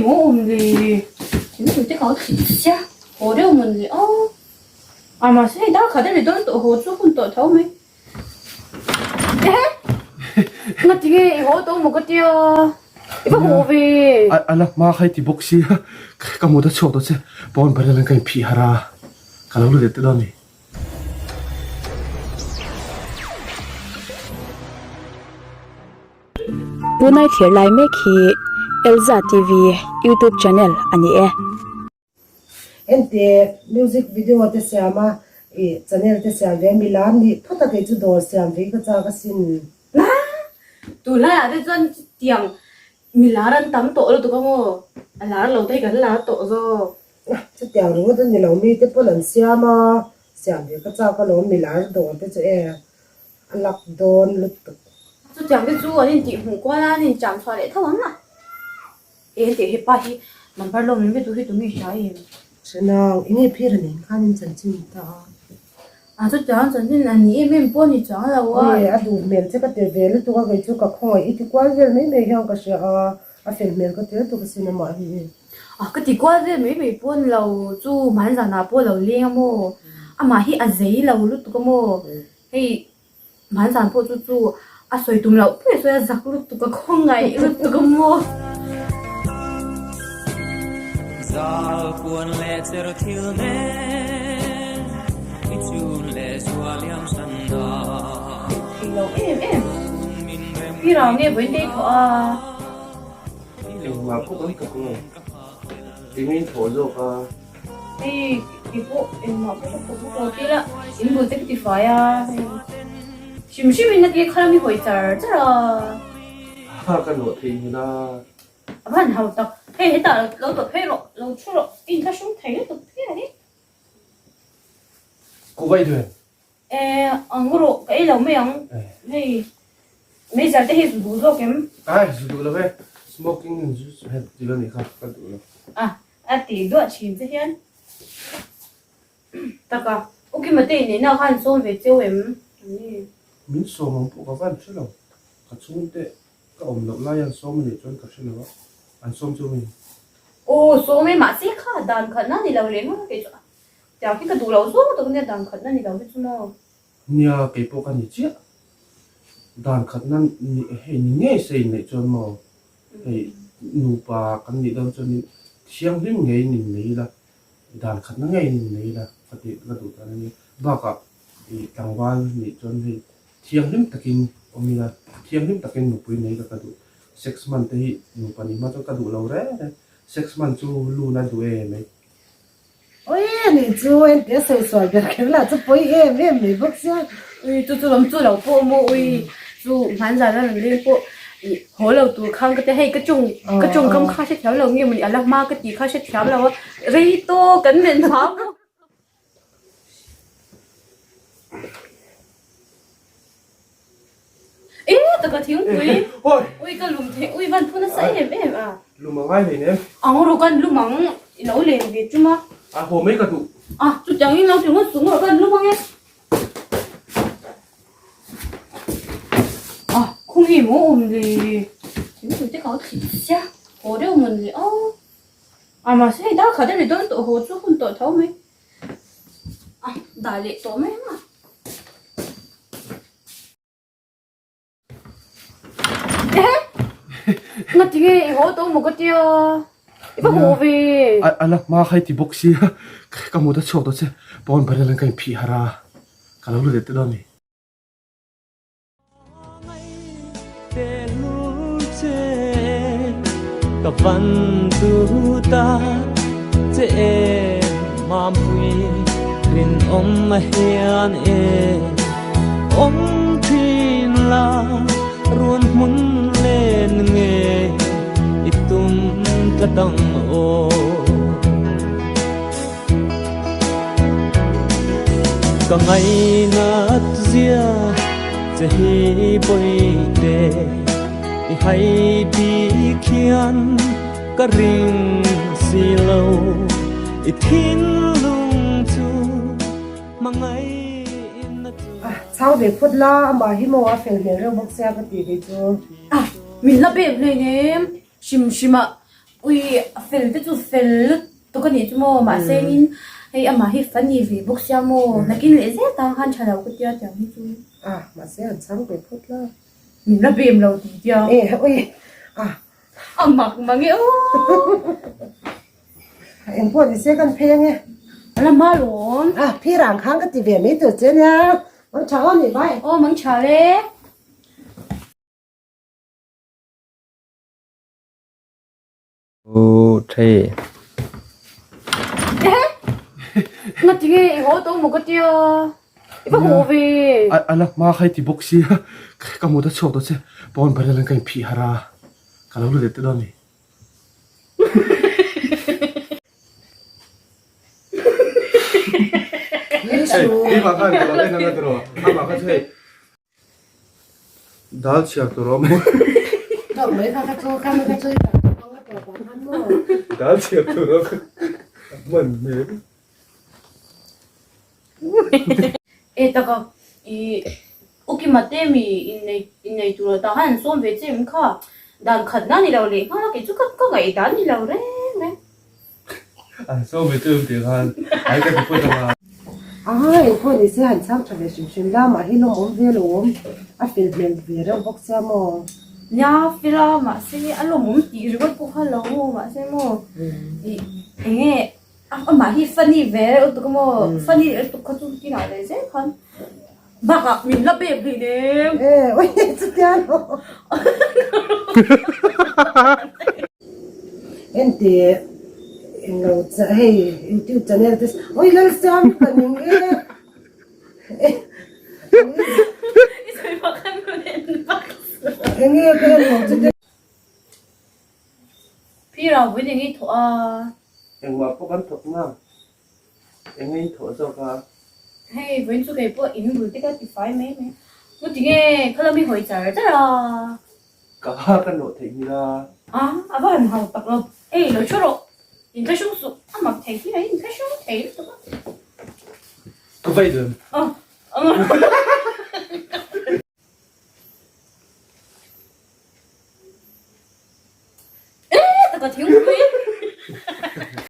maw awm le? Thingpui te kha thlit sia, haw deuh mawn le aw. A mahse hei dar khat a ri dawn tawh haw chu hun tawh tho mai. Ehe! Ngati nge i haw tawh maw ka tia? I va haw ve? A a la hma kha i ti bawk sia, ka mut a chhuak tawh che, pawn barrel an ka inphih harh a, ka lo lut leh ta dawn ni. Tunai thlir lai mek hi Elza TV YouTube channel a ni e. Ente music video te siam a i channel te siam ve milar nih phawt a kei chu dawr siam ve ka chak asin. Na! Tunlai ah te chuan tiang milar an tam tawh lutuk a maw? A lar lo te hi kan lar tawh zawk. Chutiang ringawt a ni lo mi te pawn an siam a, siam ve ka chak alawm milar dawr te chu e. A lak dawn lutuk. Chutiang te chu an intih hmuh kual a, an incham chhuah leh tho ang a. Eng tih hepa hi number lawm ringawt tu hi tu nge hria em? Hrenang, enge phir a nen khan in chanchin ta a? A chutiang chanchin a ni em em pawh ni chuang lo a. Nge, a duh hmel che ka ti ve lutuk a, kei chu ka khawngaih i ti kual vel mai mai hian ka hria a, a fel hmel ka ti lutuk asin amah hi. A ka ti kual vel mai mai pawh ni lo chu hmanzanah pawh lo leng a maw? Amah hi a zei lo lutuk a maw? Hei hmanzan pawh chu chu a sawi tum loh pui a sawi a zak lutuk a khawngaih lutuk a maw. Zal puan leh cher thil nen i chun leh zualiam san da. Thei lo em em. Pi rau nge vawiin te i thawh a. Engmah pawh kan thawk lo. Eng in thawh zawk a. Hei i pawh engmah pawh ka thawk bawk lo tih la in bul te ka ti fai a hei hrim hrim in a ti kha lam i hawi char char a. Ha ka nawh theih hmun a. A van hau tak hei hetah lo tawp phei rawh lo thu rawh i inthlahrung thei lutuk phian a ni. Ku vai duh em? E ang rawh ka ei lo mai ang hei meizer te hi zu duh zawk em? Ai zu duh lo e smoking in zu chu het tih lo nih kha ka duh lo. A a ti duah thin che hian taka u Kima te inneihna khan sawm ve cheu em? Min sawm ang pawh ka van hre lo ka chhungte ka awm loh lai an sawm anih chuan ka hre lo a an sawm chu mi. Aw sawm e mahse kha dan khatna ni lo leh ngawt a kei chu a. Tiang hi ka duh loh zawng tak ania dan khatna ni lo hi chu maw. Nia kei pawh ka ni chiah. Dan khatna ni hei ni ngei se inneih chuan maw hei nupa kan nih dawn chuanin thianghlim ngeiin innei ila dan khatna ngeiin innei ila ka tih ka duh dan ania. Bakah ih tlangval nih chuan hei thianghlim takin awm ila thianghlim takin nupui nei ila ka duh. Sex man te hi nupa nih hma chuan ka duh lo reng reng. Sex man chu lun a duh em mai. Ui anih chu ente a sawi sual ber kher lah chu pawi em em mai bawk sia. Ui chu chu lam chu lo pawh maw ui chu hmanzan a rawn leng pawh i haw lo tur khan ka tia hei ka tawng ka tawngkam kha hre thiam lo nge mawni a la hma ka tih kha hre thiam lo a rei tawk kan men hma maw. Eng taka thingpui ui ka lum thei ui van phun nasa em em a. Lum a ngai hlei nem. Ang rawh kan lum ang i lo len ve tum a. A haw mai ka duh. A chutiang in lo ti ngawt chung rawh kan lum ang e. A khung hi maw awm le. Thingpui te kha thlit sia haw deuh mawn le aw. A mahse hei dar khat a ri dawn tawh haw chu hun tawh tho mai. A dah leh tawh mai ang a. Ehe! Ngati nge i haw tawh maw ka tia? I va haw ve? A a la hma kha i ti bawk sia, ka mut a chhuak tawh che, pawn barrel an ka inphih harh a, ka lo lut leh ta dawn a ni. Ka van tu ta che em mampui rinawm a hian e awm thin la run hmun len nge i tum tlat ang aw. Ka ngainat zia che hi bawihte i hai bik hian ka ring si lo i thinlung chu hmangaihna chu. Chhang ve phawt la amah hi maw a fel hmel reuh bawk sia ka ti kei chu. Min la pek hleinem hrim hrim ah. Ui a fel te chu fel lutuk a nih chu maw mahse in hei amah hi funny ve bawk sia maw nakin leh zel tang khan tha lo ka tia tiang hi chu. A mahse an chhang ve phawt la. Min la bem lo tih tia. E ui a. A mak mang e aw. Eng pawh ni se kan phei ange. A la hma lawm. A phir ang khan ka ti ve mai tur che nia. Mang tha aw ni bai. Aw mang tha le. Two, three. Nga tinge i haw tawh maw ka tia. I va haw ve. A la hma kha i ti bawk sia. Ka hmu ta chhuak tawh che. Pawn barrel an ka inphih harh a. Ka lo lut leh ta dawn ni. Keimah khan ka lo en anga tiraw. Amah kha chu hei. Dal chhiar tur awm e. Tawk mai kha ka chu kha ka chu i Dal chhiar tur awm hman hmel. E taka i ukima te mi innei innei tur ah tah khan an sawm ve che em kha dan khat na ni lo leh nghal a kei chu ka ka ngaih dan ni lo reng reng. An sawm ve che em tih khan ai ka ti phawt anga. Aha engpawh ni se han chhang tha ve hrim hrim la mah hi lawm awm ve lo awm a fel hmel ve reuh bawk sia maw. Nia fel a mahse a lawmawm tih ringawt pawh kha lo maw mahse maw ih enge amah hi funny ve reuh lutuk a maw funny lutuk kha chu kinah leh zel khan bakah min la pek hlei nem. E ui chutia lo. Ente englo hei youtube channel te oi Lalsiam ka ning e enge ka en lo chu te. Phira vawiin enge i thawh a? Engmah pawh kan thawk na enge i thawh zawk a? Hei vawiin chu kei pawh in bul te ka tifai mai mai. Ngatinge khalam i hawi char char a? Ka ha ka nawh theih nila. A, a va han hau tak lo. Ei, lo thu rawh. In kha hrung suh. A mak thei hi a in kha hrung thei lutuk a. Ka vai dun. Aw, a.